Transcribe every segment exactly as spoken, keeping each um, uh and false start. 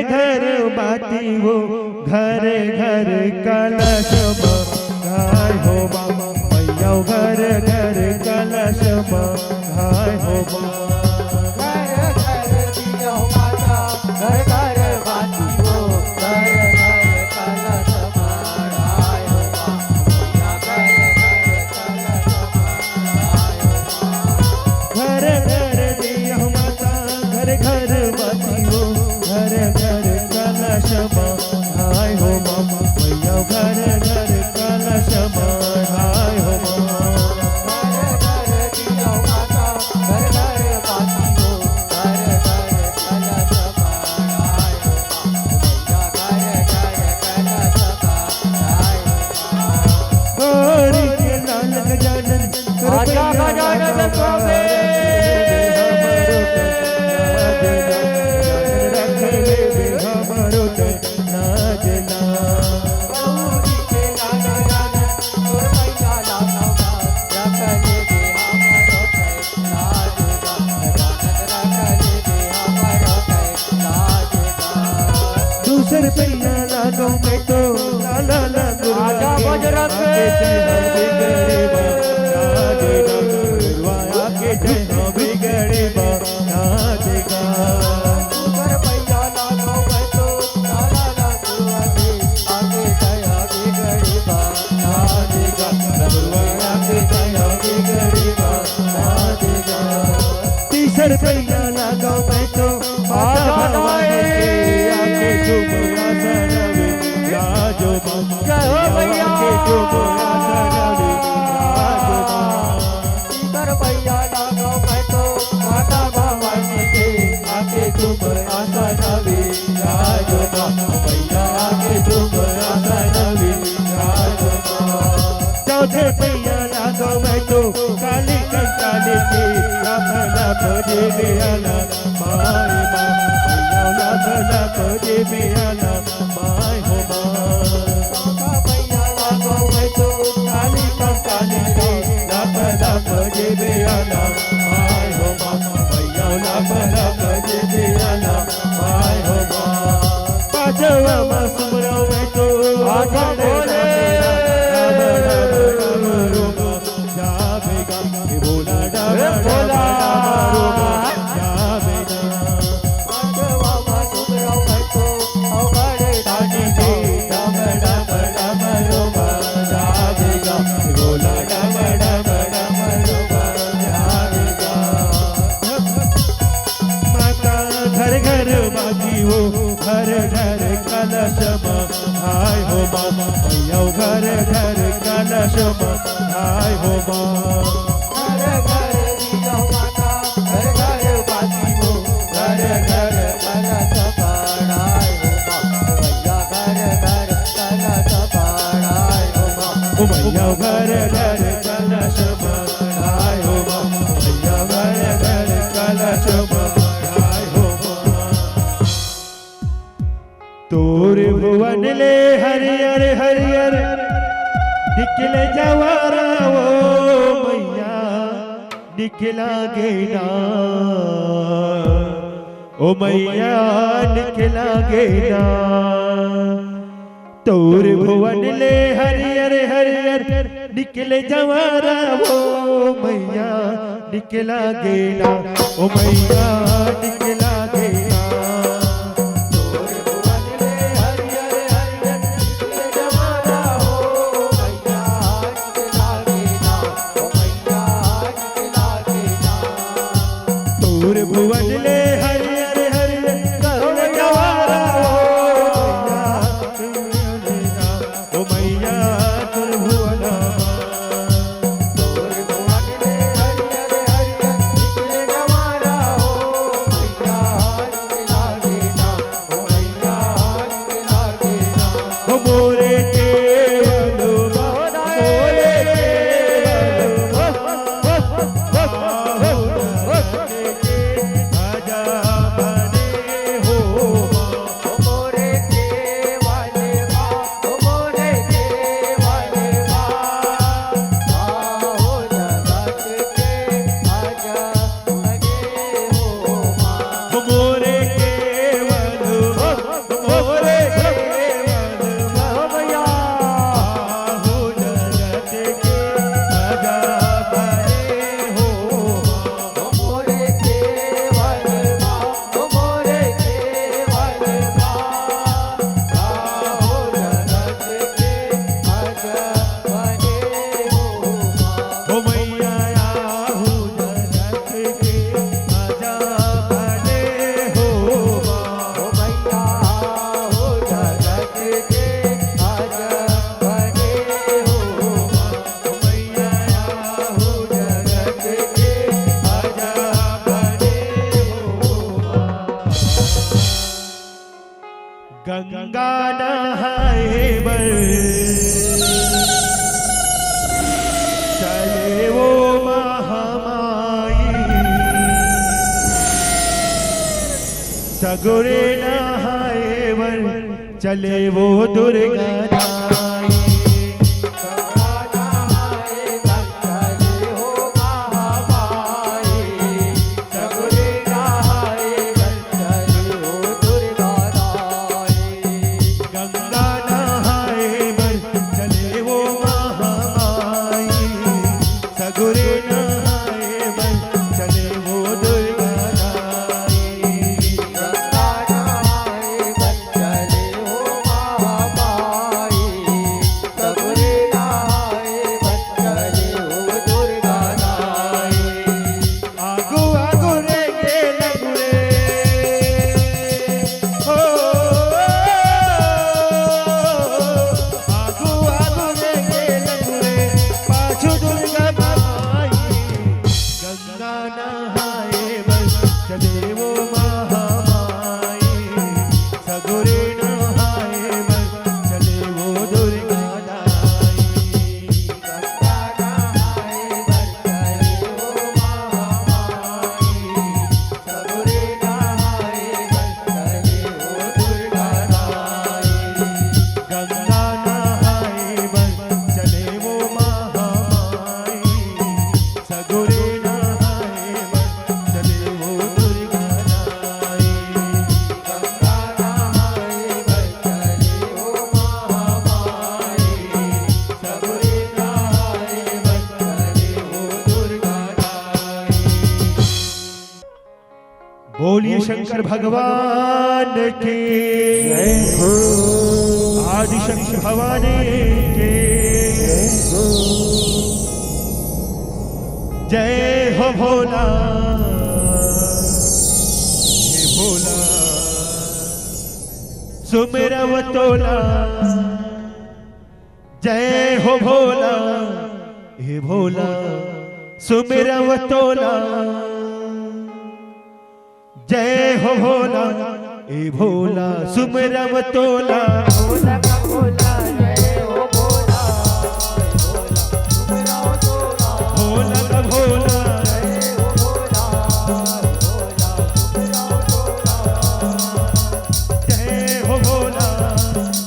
घर बाती वो, घर घर कलश म गाय हो माँ, मैया घर घर कलश म गाय हो माँ। घर घर दियो माता, घर घर बाती वो, घर घर कलश म गाय हो माँ, मैया घर घर घर घर दियो माता, घर घर बाती वो, घर घर कलश म गाय हो माँ, मैया घर घर कलश म गाय हो माँ। घर घर दियो माता, घर घर बाती वो, घर घर कलश म गाय हो माँ, मैया घर घर कलश म गाय हो माँ। हरि के लाल गजानन, आजा गजानन स्वामी। दूसर पैया लागो मैं तो, ला ला ला गुरु आजा आगे, बजरंग। आगे जय हो बिगड़े बा, आगे गुरुआ आगे जय हो बिगड़े बा, आगे गा। दूसर पैया लागो मैं तो, ला ला ला गुरु आगे, आगे जय हो बिगड़े बा, आगे गा। गुरुआ आगे जय हो बिगड़े बा, आगे गा। तीसर पैया लागो मैं तो, माता आजा भवानी के आके तुम आसन विराजो माँ। जय हो मैया। आके तुम आसन विराजो माँ। तीसर पैया लागो मैं तो, माता भवानी के आके तुम आसन विराजो माँ। मैया आके तुम आसन विराजो माँ। चौथे पैया लागो मैं तो, काली कंकाली के लाख लाख देवे आला माय माँ, मैया लाख लाख देवे आला माय हो माँ। चौथा पैया लागो मैं तो, काली कंकाली के लाख लाख देवे आला माय हो माँ, मैया लाख लाख देवे आला माय हो माँ। पाँचवा माँ सुमरो मैं तो, आजा भोले। राम राम राम राम राम। जावेगा, हे भोला, ए भोला। जावेगा। माता घर घर बाजी वो, घर घर कलश म आय हो माँ, मैया घर घर कलश म आय हो माँ। घर घर दिया माता, घर घर बाजी वो, घर घर कलश म आय हो माँ, मैया घर घर कलश म आय हो माँ। ओ मैया घर घर कलश म आय हो माँ, मैया घर घर कलश म आय हो माँ। तोर भुवन ले हरियर हरियर निकले जवारा ओ मैया निकला गे ना, ओ मैया निकला गे ना। तोर भुवन ले हरियर हरियर निकले जवारा ओ मैया निकला गे ना, ओ मैया निकला गे ना। तोर भुवन ले हरियर हरियर निकले जवारा ओ मैया निकला गे ना, ओ मैया निकला गे ना। तोर भुवन ले हरियर हरियर निकले जवारा ओ मैया ओ मैया तोर भुवना। तोर भुवन ले हरियर हरियर निकले जवारा ओ मैया सगुरे नहाए बर चले वो दुर्गा दाई। गंगा नहाए बर चले हो महामाई, सगुरे नहाए बर चले हो दुर्गा दाई। गंगा नहाए बर चले वो महामाई, सगुरे नहाए बर चले वो दुर्गा दाई। गंगा नहाए बर चले वो महामाई, सगुरे नहाए बर चले वो दुर्गा दाई। आगू आगू रेंगे लंगुरे, ओ, आगू आगू रेंगे लंगुरे, पाछू दुर्गा माई। गंगा नहाए बर चले वो महामाई, सगुरे नहाए बर चले वो दुर्गा दाई। गंगा नहाए बर चले वो महामाई, सगुरे नहाए बर चले वो दुर्गा दाई। गंगा नहाए बर चले वो महामाई, सगुरे नहाए बर चले वो दुर्गा दाई। गंगा नहाए बर चले वो महामाई, सगुरे नहाए बर चले वो दुर्गा दाई। बोलिए शंकर भगवान की, जय हो। आदिशक्ति भवानी की, जय हो। जय हो भोला, हे भोला, सुमिरव तोला। जय हो भोला, हे भोला, सुमिरव तोला। जय हो भोला, हे भोला, सुमिरव तोला। भोला का भोला, जय हो भोला, हे भोला, सुमिरव तोला। भोला का भोला, जय हो भोला, हे भोला, सुमिरव तोला। जय हो भोला,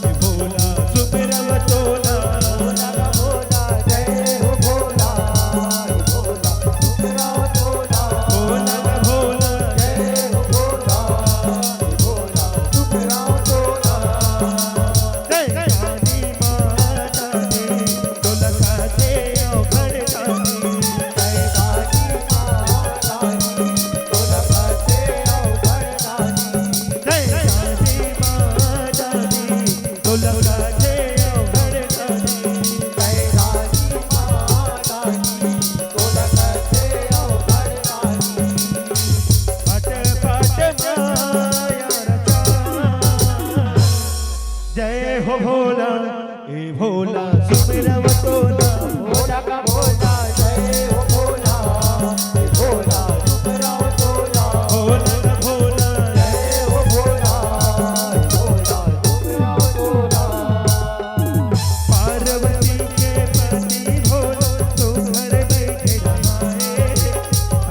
हे भोला, सुमिरव तोला। भोला का भोला, जय हो भोला, हे भोला, सुमिरव तोला। भोला का भोला, जय हो भोला, हे भोला, सुमिरव तोला। जय रानी माता दी, डोलका दे ओ घरदानी। जय रानी माता दी, डोलका दे ओ घरदानी। जय रानी माता दी, डोलका दे ओ घरदानी। जय रानी माता दी, डोलका दे ओ घरदानी। फट फट माया रचा। जय हो भोला, हे भोला, सुमिरव तोला। भोला का भोला, जय हो भोला, हे भोला, सुमिरव तोला। भोला का भोला, जय हो भोला, हे भोला, सुमिरव तोला। पार्वती के पति भोला, सुघर बइठे रहाए।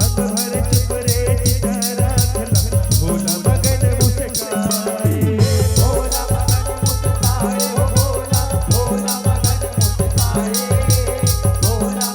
अंग भर चुप रे चिता राखला, भोला मगन मुस्काए। भोला मगन मुस्काए, हो भोला, भोला मगन मुस्काए। भोला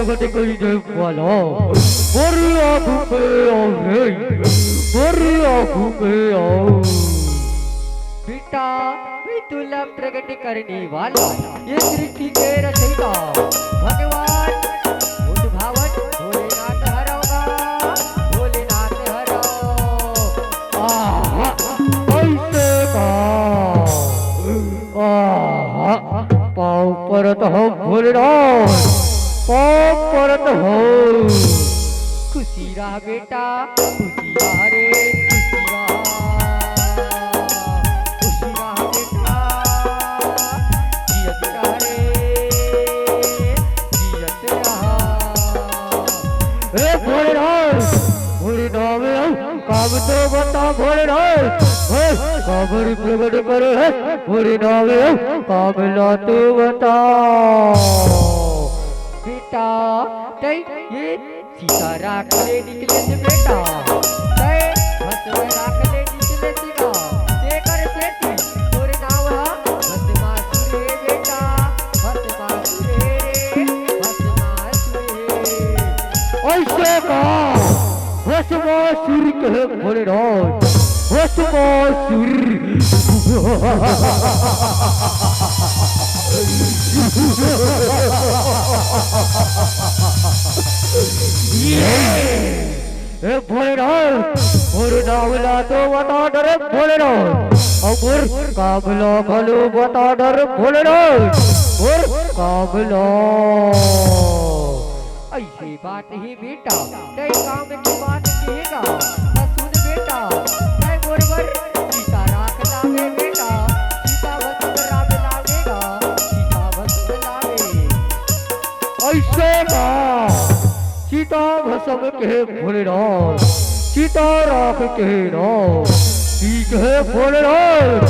प्रगट करी दे वाला, मोर आगू में आओ रे, मोर आगू में आओ। बेटा, मैं तुला प्रगट करने वाला, ये सृष्टि के रचयिता भगवान बुद्ध भावन भोलेनाथ हरव गा, भोलेनाथ हरव। आहा, ऐसे का? आहा, पाँव परत हो भोलेनाथ, पाँव परत हो। खुशी रह बेटा, खुशी रह रे, खुशी रह, खुशी रह बेटा, जियत रह रे, जियत रह। ए भोलेनाथ, भोलेनाथ में हम काम तो बता भोलेनाथ, हे काबर प्रगट करे है भोलेनाथ में हम काम ला तो बता। बेटा, तै ये सीता राख ले निकले से बेटा, तै भस्म राख ले निकले से गा, तेकर सेती तोरे नाव हा भस्मासुर हे बेटा, भस्मासुर हे रे, भस्मासुर हे। ऐसे का? भस्मासुर कहे भोलेनाथ, भस्मासुर। ए भोलेनाथ, मोर नाम ला तो बता दे रे भोलेनाथ, अउ मोर काम ला घलो बता दे रे भोलेनाथ, मोर काम ला। ऐसे बात हे बेटा, तै काम के बात कहेगा, त सुन बेटा, तै मोर बर सीता राख लावे बेटा, सीता भस्म राख लावेगा, सीता भस्म लावे। ऐसे का? सीता भस्म के भोलेनाथ, सीता राख के नाम, ठीक हे भोलेनाथ,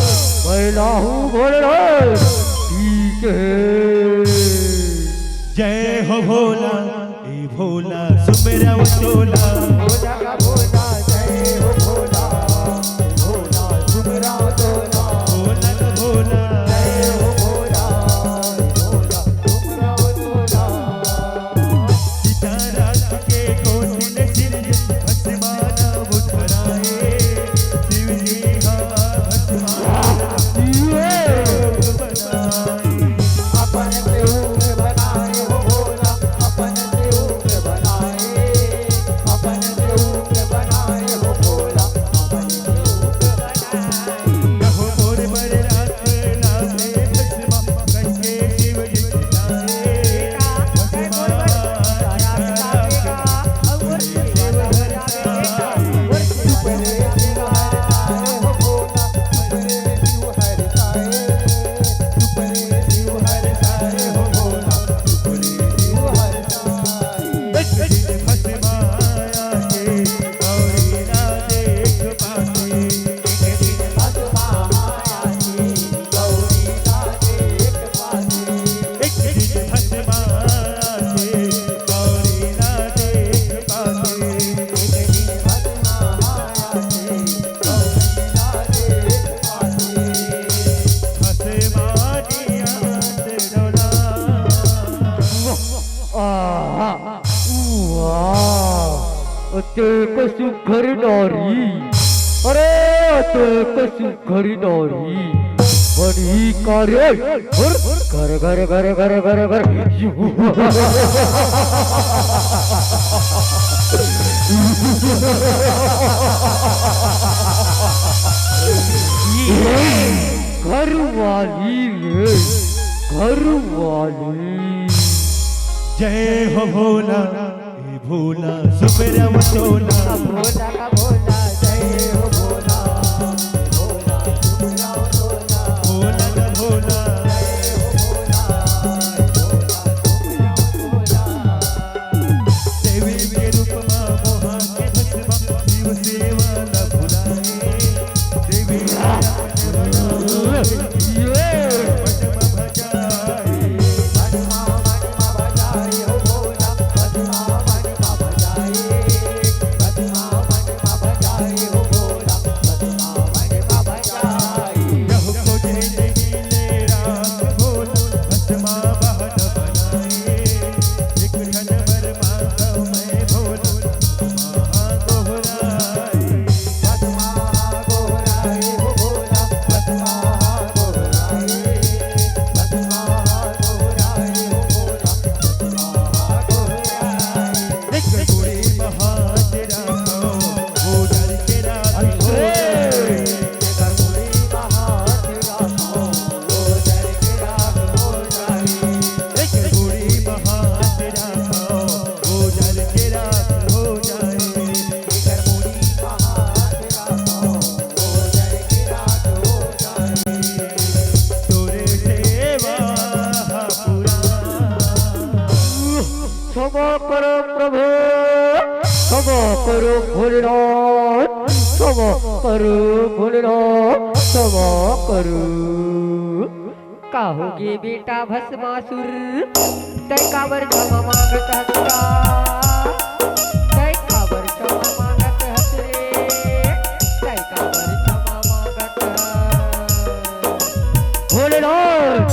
मैं लाहू भोलेनाथ, ठीक हे। जय हो भोला, ए भोला, सुमेरा वो चोला। भोला का भोला, जय हो भोला, भोला सुमेरा वो चोला। भोला का भोला, जय हो भोला, भोला सुमेरा वो चोला। सीता राख के कोटिल सिरजन, भस्माना उठराए, शिव जी हा भस्माना बनाए। अपन देहू में बनाए हो भोला, अपन देहू में बनाए, अपन देहू में बनाए हो भोला, अपन देहू में बनाए। कहो मोर बर राख लावे भस्मा, कहिके शिव जी चिल्लाए। भस्मा राख लावे। आहा, वाह, अतेक सुघर नारी, अरे अतेक सुघर नारी, बनी का रे, हुर, घर, घर, घर। घर वाली रे, घर वाली। जय हो भोला, ए भोला, सुमेरा वो चोला। भोला का भोला, जय हो भोला, भोला सुमेरा वो चोला। भोला का भोला, जय हो भोला, भोला सुमेरा वो चोला। देवी के रूप मा मोहा के भस्मा, जीव सेवा ला भुलाए। देवी क्षमा करो भोलेनाथ, क्षमा करो। का होगे बेटा भस्मासुर, तै काबर क्षमा मांगत हस का? तै काबर क्षमा मांगत हस रे? तै काबर क्षमा मांगत हस? भोलेनाथ,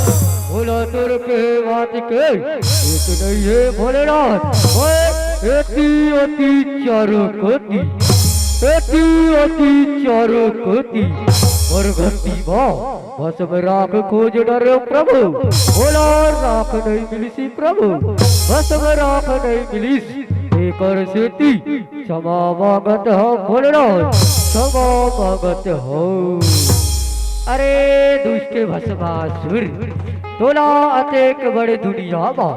भोला तोर के बात के एक नइ हे भोलेनाथ। ओए, एती ओती चारों कोती, एती ओती चारों कोती, मोर घटी मा भस्म राख खोज डरे प्रभु। भोला राख नइ मिलिस प्रभु, भस्म राख नइ मिलिस, एकर सेती क्षमा मांगत हंव भोलेनाथ, क्षमा मांगत हंव। अरे दुष्ट भस्मासुर, तोला अतेक बड़े दुनिया मा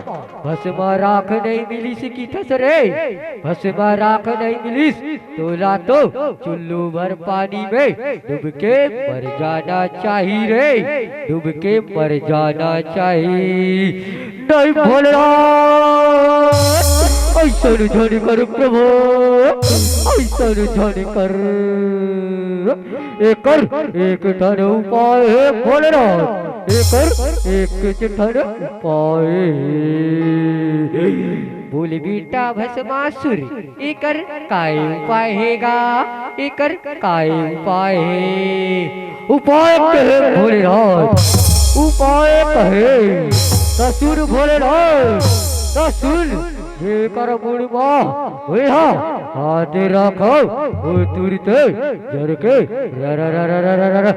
भस्म राख नइ मिलिस किथस रे, भस्म राख नइ मिलिस, तोला तो चुल्लू भर पानी में डूब के मर जाना चाही रे, डूब के मर जाना चाही। नहीं भोलेनाथ, अइसन झन कर प्रभु, अइसन झन कर। एकर एक ठन उपाय हे भोलेनाथ, एकर एक ठन उपाय हे। बोल बेटा भस्मासुर, एकर काय उपाय हे गा? एकर काय उपाय हे? उपाय कहे भोलेनाथ, उपाय कहे। त सुन भोलेनाथ, त सुन, जेकर मुड़ी मा ओहा हाथ राखव, ओ तुरते जर के रा रा रा रा रा रा रा रा।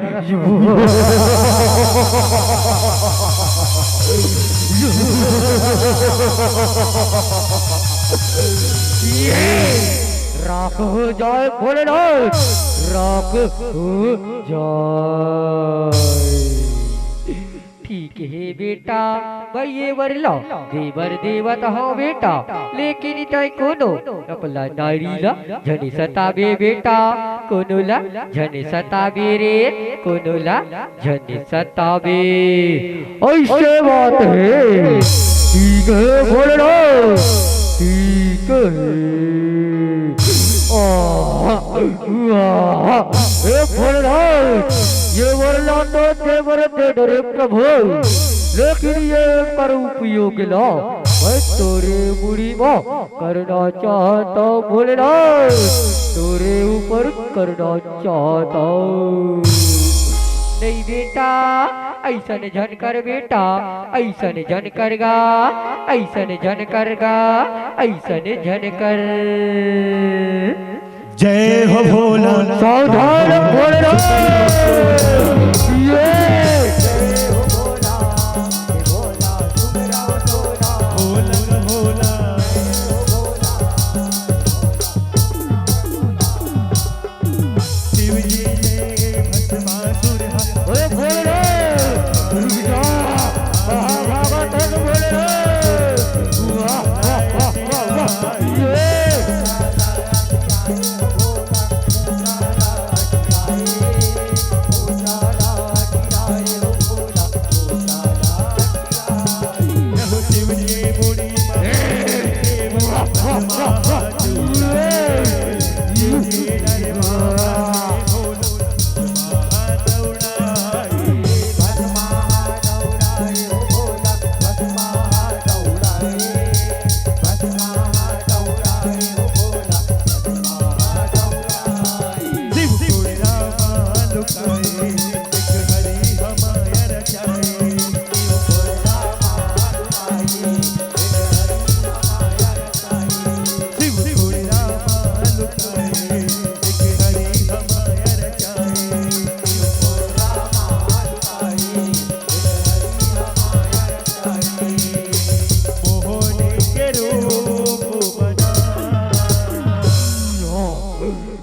ये राख हो जाए भोलेनाथ, राख हो जाए। ठीक हे बेटा, मैं ये वर ला दे बर देवत हंव बेटा, लेकिन तैं कोनो अबला नारी ला झन सताबे बेटा, कोनो ला झन सताबे रे, कोनो ला झन सताबे। अइसे बात हे, ठीक हे भोलेनाथ, ठीक हे। आहा, आहा, हे भोलेनाथ, ये वर ला तो दे बर दे डरे प्रभु, लेकिन ये कर उपयोग ला मैं तोरे मुड़ी मा करना चाहत हंव भोलेनाथ, तोरे ऊपर करना चाहत हंव। नहीं बेटा, अइसन झन कर बेटा, अइसन झन कर गा, अइसन झन कर गा, अइसन झन कर। जय हो भोला। सावधान भोलेनाथ। ये। भोला, भोला। शिव जी ने भस्मासुर हर ओए भोले रे, रुक जा। कहाँ भागत हस भोले रे? वाह, वाह, वाह, वाह, वाह। ये।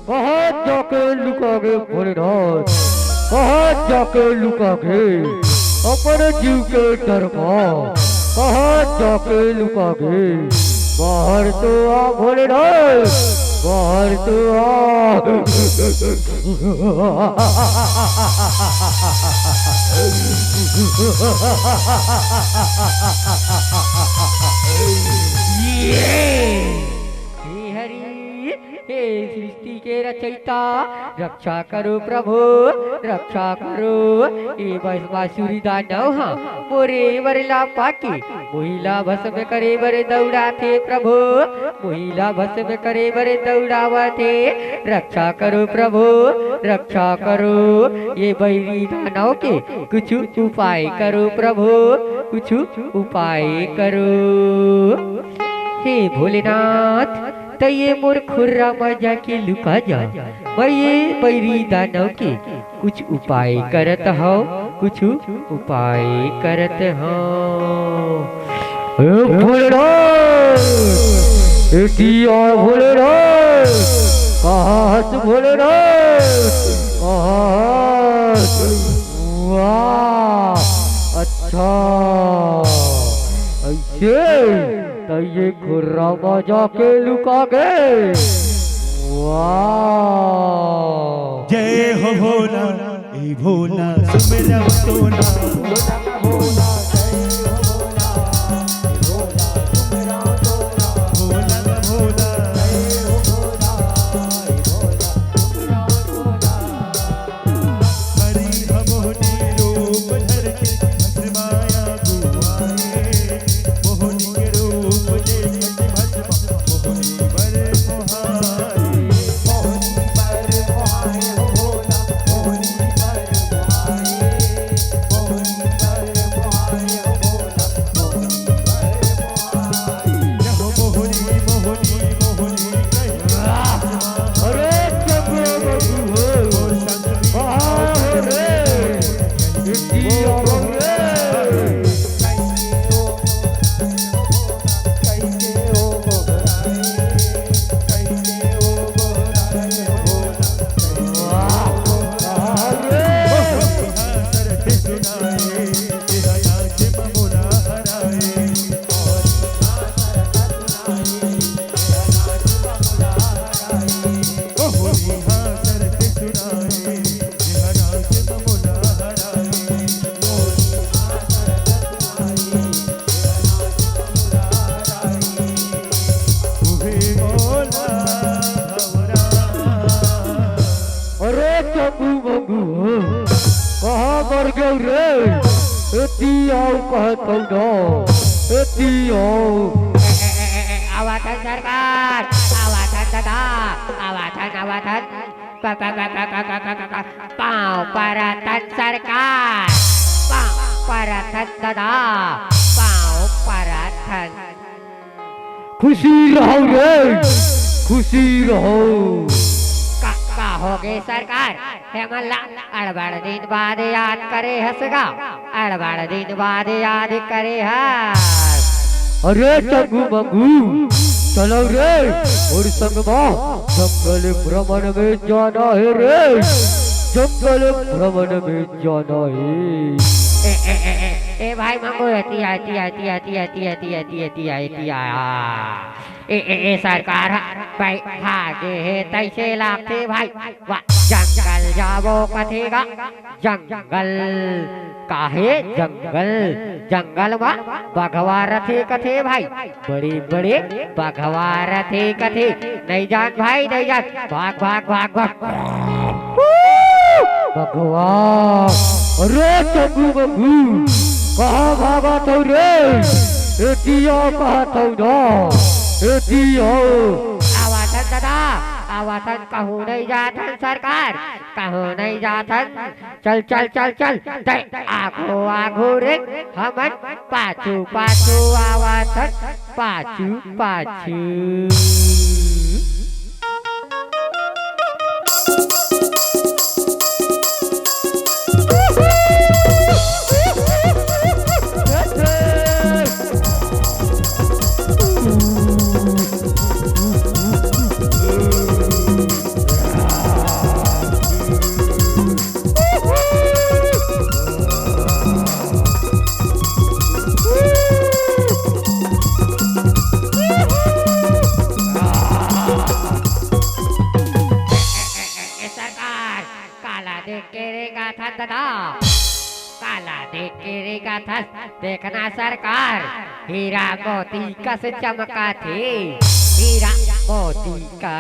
कहाँ जाके लुका गे भोलेनाथ? कहाँ जाके लुका गे? अपन जीव के डर मा कहाँ जाके लुका गे? बाहर तो आ भोलेनाथ, बाहर तो आ। ये! हे हरि, हे सृष्टि के रचयिता, रक्षा करो प्रभु, रक्षा करो। ए भस्मासुरी दानव ह मोरे बर ला पाके, मोहि ला भस्म करे बर दौड़ाथे प्रभु, मोहि ला भस्म करे बर दौड़ावथे। रक्षा करो प्रभु, रक्षा करो। ए बैरी दानव के कुछ उपाय करो प्रभु, कुछ उपाय करो। हे भोलेनाथ, तैं ये मोर खुर्रा म जाके लुका जा। मैं ये बैरी दानव के कुछ उपाय करत हव, कुछ उपाय करत हव। हे भोलेनाथ, एती आ भोलेनाथ, कहाँ हस भोलेनाथ, कहाँ हस? वाह, अच्छा, अइसे तैं ये खुर्रा म जाके लुका गे। वाह। जय हो भोला, ए भोला, सुमिरन तोला। भोला, भोला। हरि ह मोहनी रूप धर के भस्माया गुआए। मोहनी के रूप देखत भस्म मोहनी बर मोहाए। मोहनी बर मोहाए हो भोला, मोहनी बर मोहाए। मोहनी बर मोहाए हो भोला, मोहनी बर मोहाए। यह मोहनी, मोहनी, मोहनी कहे। अरे चंद्र बबू हो, कहाँ हो रे? इंडिया हो रे। अरे चंगू मंगू, कहाँ मर गए रे? एती आओ कहत हूँ ना, एती आओ। ए, ए, ए, ए, ए, आवाथन सरकार, आवाथन दादा, आवाथन, आवाथन। प, प, प, प, प, प, प, प, प, पाँव परथन सरकार, पाँव परथन दादा, पाँव परथन। खुशी रहो रे, खुशी रहो। का, का होगे सरकार? हेमन ला अड़बड़ दिन बाद याद करे हस गा, अड़बड़ दिन बाद याद करे हस। अरे चंगू मंगू, चलो रे, मोर संग मा जंगल भ्रमण में जाना हे रे, जंगल भ्रमण में जाना हे। ए, ए, ए, ए, ए भाई मंगू, एती आ, एती आ, एती आ। ए, ए, ए, सरकार ह, भाई, हागे हे, तइसे लागथे, भाई। वाह, जंगल जाबो कथे गा, जंगल, काहे जंगल? जंगल म बघवा रथे कथे, भाई, बड़े-बड़े बघवा रथे कथे। नइ जान, भाई, नइ जान, भाग, भाग, भाग, भाग। भगवान, अरे चंगू मंगू, कहाँ भागत हव रे? एती आओ कहत हव ना, एती आओ। आवाथन दादा, आवाथन, कहूँ नइ जाथन सरकार, कहूँ नइ जाथन। चल, चल, चल, चल, तैं आघू, आघू रे, हमन पाछू, पाछू आवाथन। पाछू, पाछू। ए, ए, ए, ए, सरकार, काला देख के रेंगाथन दादा, काला देख के रेंगाथन। देखना सरकार, हीरा मोती कस चमकाथे, हीरा मोती का।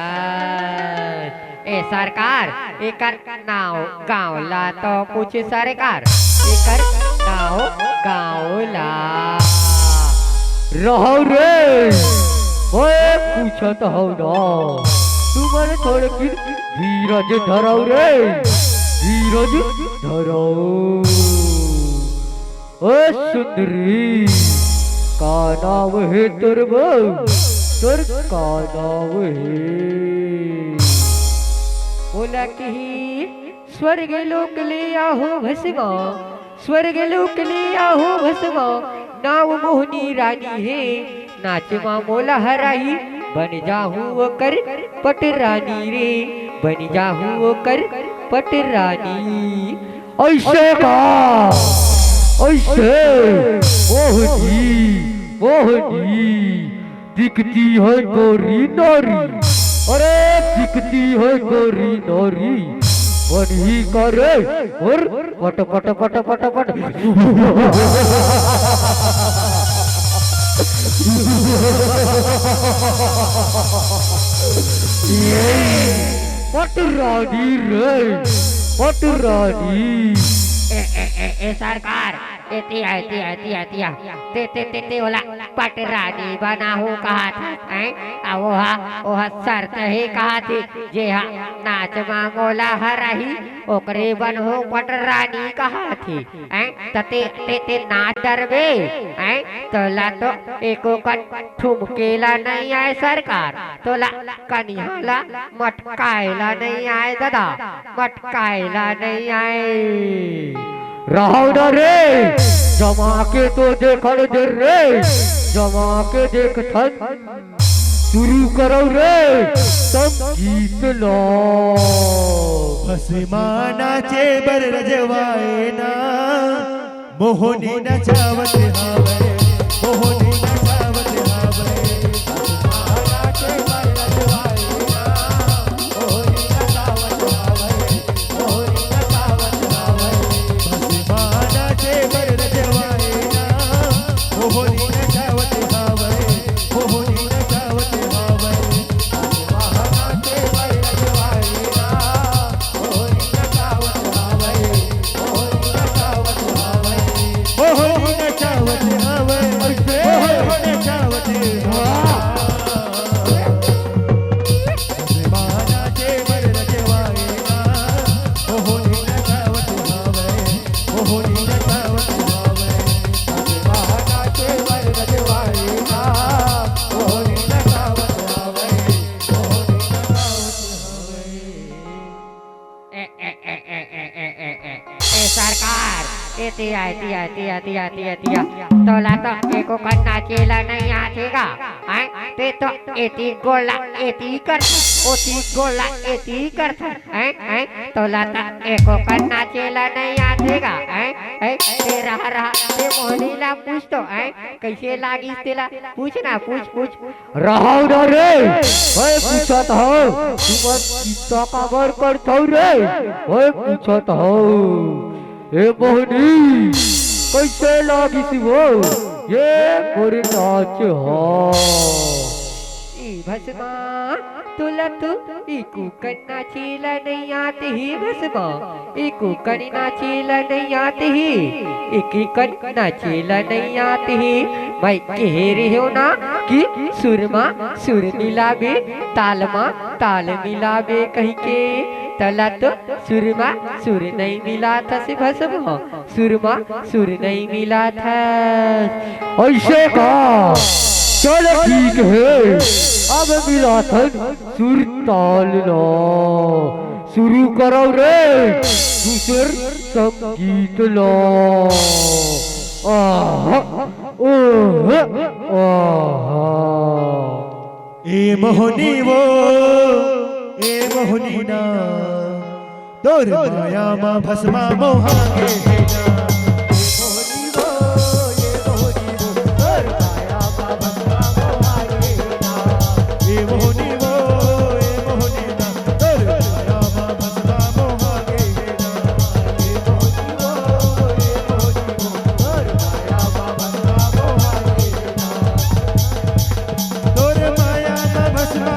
ए सरकार, एकर नाव गाँव ला तो पूछ सरकार, एकर नाव गाँव ला। रहव रे, मैं पूछत हव ना, तुमन थोड़किन धीरज धरव रे, धीरज धरव। ओ सुंदरी, का नाव हे तोर बहू? तोर का नाव हे? ओला किही स्वर्ग लोक ले आहो भस्मा, स्वर्ग लोक ले आहो भस्मा, नाव मोहनी रानी हे। नाच मा मोला हराही, बन जाहूँ ओकर पटरानी रे, बन जाहूँ ओकर पटरानी। अइसे का? अइसे? मोहनी, मोहनी, दिखती है गोरी नारी, अरे दिखती है गोरी नारी, बनही का रे? और पट पट पट पट पट। पटरानी रे, पटरानी। ए, ए, ए, ए, सरकार, एती, एती, एती, एती, ते, ते, ते, ते, ओला पटरानी बनाहूँ कहत हस, हैं? आ, ओहा, ओहा शर्त हे कहत हे, जेहा नाच मा मोला हराही, ओकरे बनहूँ पटरानी कहत हे, हैं? त ते, ते, ते नाच डरबे, हैं? तोला तो एको कन ठुमके ला नइ आय सरकार, तोला कनिहा ला मटकाए ला नइ आय ददा, मटकाए ला नइ आय। रहव न रे, जमा के तो देखन दे रे, जमा के देखथन। शुरू करव रे संगीत ला। भस्मा नाचे बर रजवाए ना, मोहनी नचावत हावय, मोहनी नचावत हावय। भस्मा नाचे बर रजवाए ना, मोहनी नचावत हावय, मोहनी नचावत हावय। भस्मा नाचे बर रजवाए ना, मोहनी नचावत हावय, मोहनी नचावत हावय। भस्मा नाचे बर रजवाए ना, मोहनी नचावत हावय, मोहनी नचावत हावय। मोहनी नचावत हावय, मोहनी नचावत हावय। भस्मा नाचे बर रजवाए ना, मोहनी नचावत हावय, मोहनी नचावत हावय। भस्मा नाचे बर रजवाए ना, मोहनी नचावत हावय, मोहनी नचावत हावय। ए, ए, ए, ए, ए, ए, ए, ए, ए, सरकार, ए, तिया, तिया, तिया, तिया, तिया, तिया। तोला तो एको कन नाचे ला नइ आथे गा, हैं? ते तो एती गोला एती करथस, ओती गोला एती करथस, हैं? हैं? तोला तो एको कन नाचे ला नइ आथे गा, हैं? हैं? ते रहा, रहा, ते मोहनी ला पूछ तो, हैं? कइसे लागिस तेला? पूछ ना, पूछ, पूछ। रहव न रे, मैं पूछत हव, तुमन चिंता काबर करथव रे? मैं पूछत हव, ए मोहनी, कइसे लागिस वो ये मोर नाच ह? ए भस्मा, तोला तो एको कन नाचे ला नइ आत हे भस्मा, एको कन नाचे ला नइ आत हे, एके कन नाचे ला नइ आत हे। मैं कहे रेहेंव ना कि सुर मा सुर मिलाबे, ताल मा ताल मिलाबे कहिके, तोला तो सुर मा सुर नइ मिलात हे भस्मा, सुर मा सुर नइ मिलात हे। अइसे का? चल ठीक हे, अब मिलाथन सुर ताल ला। शुरू करव रे दूसर संगीत ला। आहा, ओह, आहा। ए मोहनी वो, ए मोहनी ना, तोर माया मा भस्मा मोहा गे हे ना। ए मोहनी वो, ए मोहनी वो, तोर माया मा भस्मा मोहा गे हे ना। ए मोहनी वो, ए मोहनी ना, तोर माया मा भस्मा मोहा गे हे ना। ए मोहनी वो, ए मोहनी वो, तोर माया मा भस्मा मोहा गे हे ना। तोर माया मा भस्मा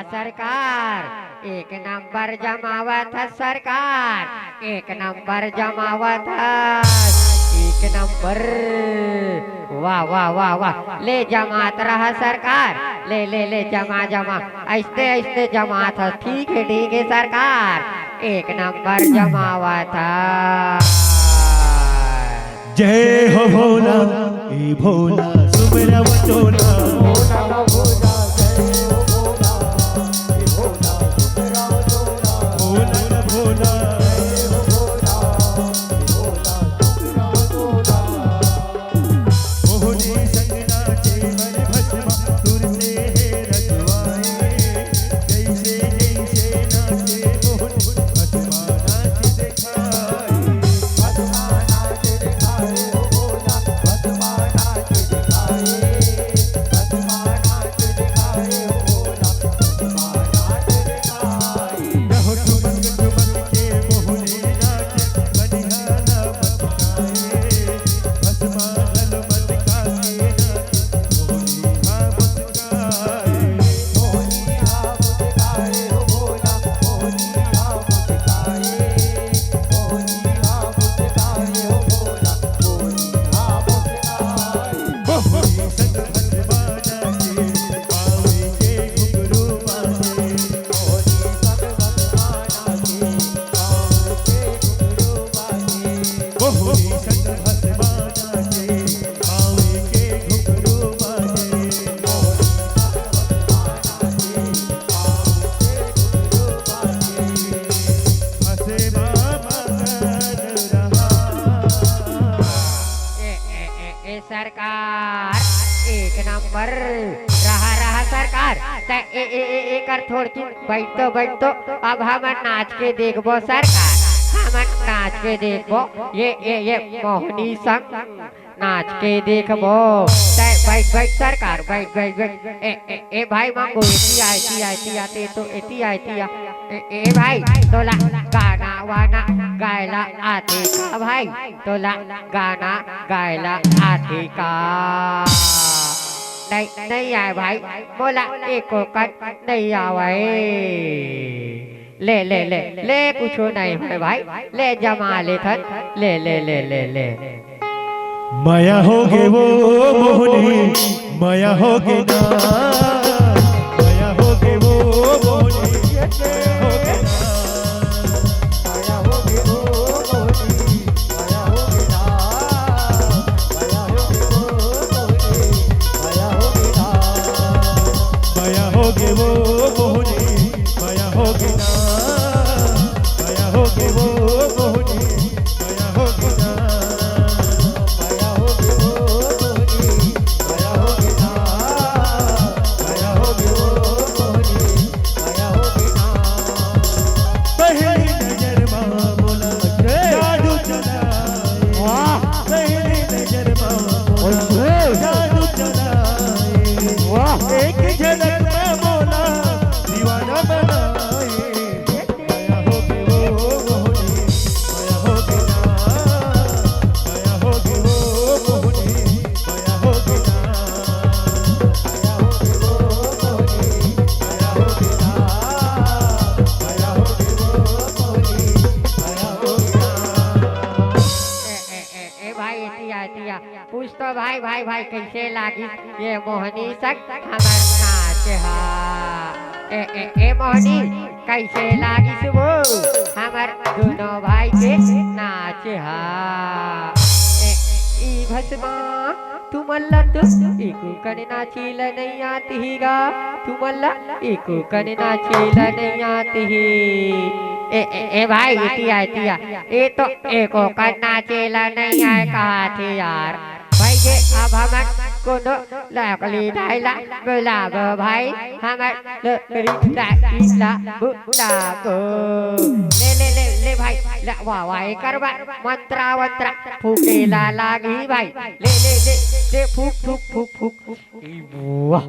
सरकार, एक नंबर जमावत हस सरकार, एक नंबर जमावत हस, एक नंबर। वाह, वाह, वाह, वाह, ले जमात रहा सरकार, ले, ले, ले, जमा, जमा, अइसने, अइसने जमात हस, ठीक हे, ठीक हे सरकार, एक नंबर जमावत हस। जय हो भोला, ए भोला, सुमरव टोला। भोला, भोला। मोहनी संग नाचे मन भस्मा, सुर से हे रचवाए। जैसे, जैसे नाचे मोहनी, भस्मा नाच देखाए। ए, ए, ए, ए, सरकार, एक नंबर। रहा, रहा सरकार। त ए, ए, ए, एकर थोड़किन बइठ तो, बइठ तो। अब हमन नाच के देखबो सरकार, हमन नाच के देखबो। ये, ये, ये मोहनी संग नाच के देखबो। तै बइठ, बइठ सरकार, बइठ, बइठ, बइठ। ए, ए, ए भाई मंगू, एती आ, एती आ, एती आ, ते तो एती आ, एती आ। ए, ए भाई, तोला गाना वाना गाय ला आथे का भाई? तोला गाना गाय ला आथे का? नहीं, नहीं आय भाई, मोला एको कन नहीं आवय। ले, ले, ले, ले, कुछो नहीं होय भाई, ले जमा लेथन, ले, ले, ले, ले, ले। मया होगे वो मोहनी, मया होगे ना, मया होगे वो मोहनी, मया होगे ना। मया होगे वो मोहनी, मया होगे ना, मया होगे वो मोहनी, मया होगे ना। पहली नजर मा मोला जादू चलाए। वाह। पहली नजर मा मोला जादू चलाए। वाह। एक झलक मा मोला दीवाना बनाए। मया होगे वो मोहनी, मया होगे ना, मया होगे वो मोहनी, मया होगे ना। ए, ए, ए, ए भाई, एती आ, एती आ। पूछ तो भाई, भाई, भाई, कइसे लागिस ये मोहनी संग हमर नाच हा? ए, ए, ए मोहनी, कइसे लागिस वो हमर दुनो भाई के नाच हा? ए, ई भस्मा तुमन ला तो एको कन नाचे ला नइ आत ही गा, तुमन ला एको कन नाचे ला नइ आत ही। ए, ए, ए भाई, एती आ, एती आ, ए तो एको कन नाचे ला नइ आय काथे यार। भाई ये अब हमन कोनो लकड़ी दाई ला बुलाबो भाई, हमर लकड़ी दाई ला बुलाबो। ले, ले, ले, ले भाई, ले, वाह, वाह, एकर बर मंत्रा वंत्रा फूके ला लागी भाई। ले, ले, ले, ले, फूक, फूक, फूक, फूक, फूक। वाह।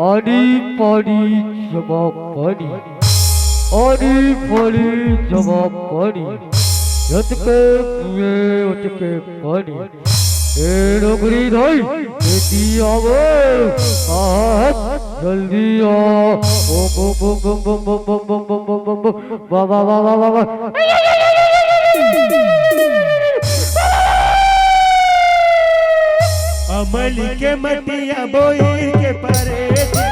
आनी पानी जमा पानी, आनी पानी जमा पानी, जतके पिए ओतके पानी। ए डोकरी दाई, एती आवो। आहा। जल्दी आ। ओम, ओम, ओम, ओम, ओम, ओम, ओम, ओम, ओम, ओम, ओम, ओम, वाह, वाह, वाह, वाह, वाह, वाह। अमली के मटिया बोइर के परे, ए, ए,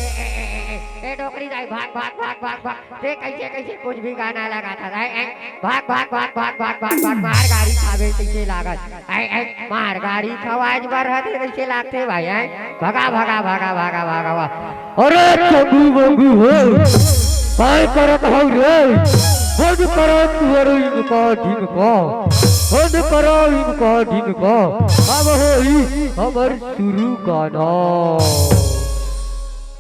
ए, ए, ए, डोकरी दाई, भाग, भाग, भाग, भाग, भाग। ते कैसे, कैसे कुछ भी गाना लगाता है, ए? भाग, भाग, भाग, मार गाड़ी खावे कैसे लागत, ए, ए? मार गाड़ी खवाज बर हते कैसे लागते भाई, ए? भगा, भगा, भगा, भगा, भगा, भगा। अरे चंगू मंगू हो, काय करत हौ रे? बंद करो तुहरो इनका ढिनका, बंद करो इनका ढिनका। अब होई हमर शुरू गाना।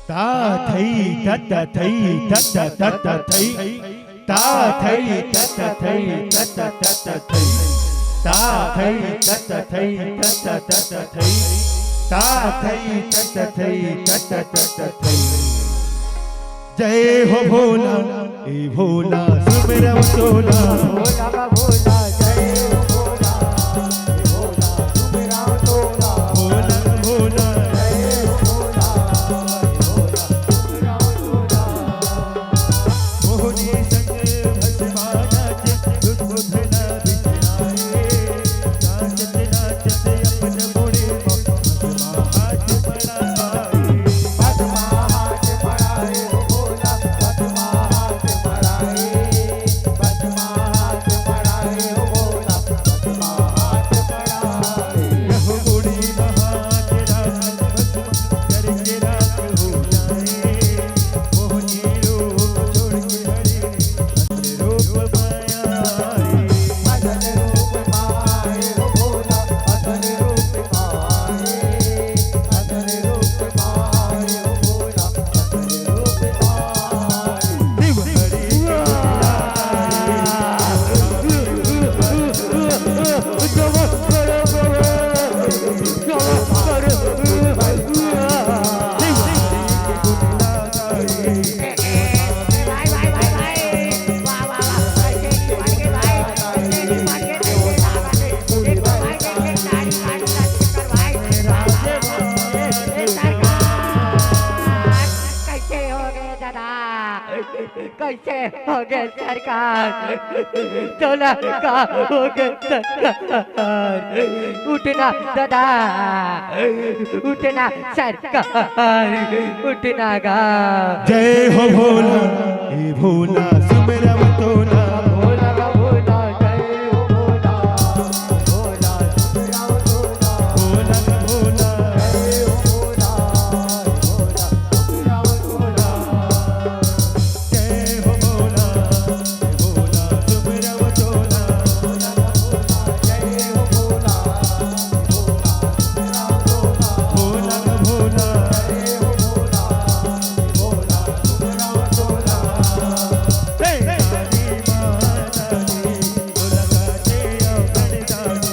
ता थई तत थई तत तत थई। ता थई तत थई तत तत थई। ता थई तत थई तत तत थई। ता थई तत थई तत तत थई। जय हो भोला, ए भोला, सुमिरव तोला। भोला बा भोला, जय हो भोला, ए भोला, सुमिरव तोला। भोला बा भोला, जय हो भोला, ए भोला, सुमिरव तोला। मोहनी संग भस्मा नाचे, दुर्गुध ना बिसराए। नाचत नाचत अपन मुड़ी में भस्मा हाथ बढ़ाए। कैसे हो गए सरकार? तोला का हो गए सरकार? उठना दादा, उठना सरकार, उठना गा। जय हो भोला, ए भोला, सुमिरव तोला। भोला का भोला, जय हो भोला, भोला सुमिरव तोला। भोला का भोला, जय हो भोला, भोला सुमिरव तोला। जय हो भोला, भोला सुमिरव तोला। भोला, भोला। हे दादी माँ दादी, भोला का जय अवतार दादी।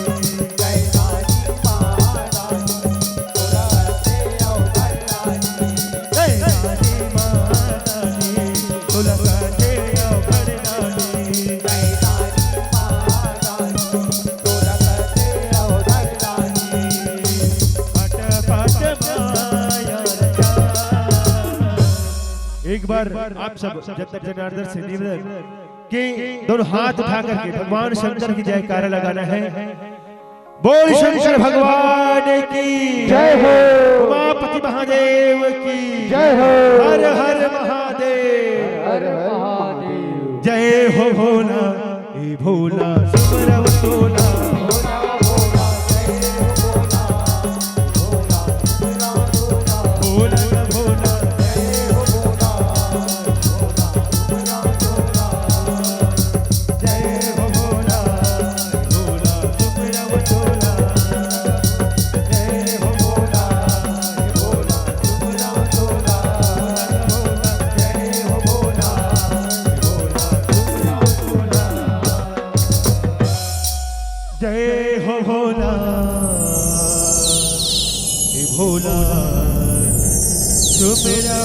एक बार आप सब जनता जनार्दन से निवेदन कि दोनों हाथ उठा करके भगवान शंकर की जयकारा लगाना है। बोल शंकर भगवान की जय हो। उमापति महादेव की जय हो। हर हर महादेव। हर हर महादेव। जय हो भोला, ए भोला सुमिरव तोला। भोला, भोला, जय हो। जय हो भोला, हे भोला, सुमिरा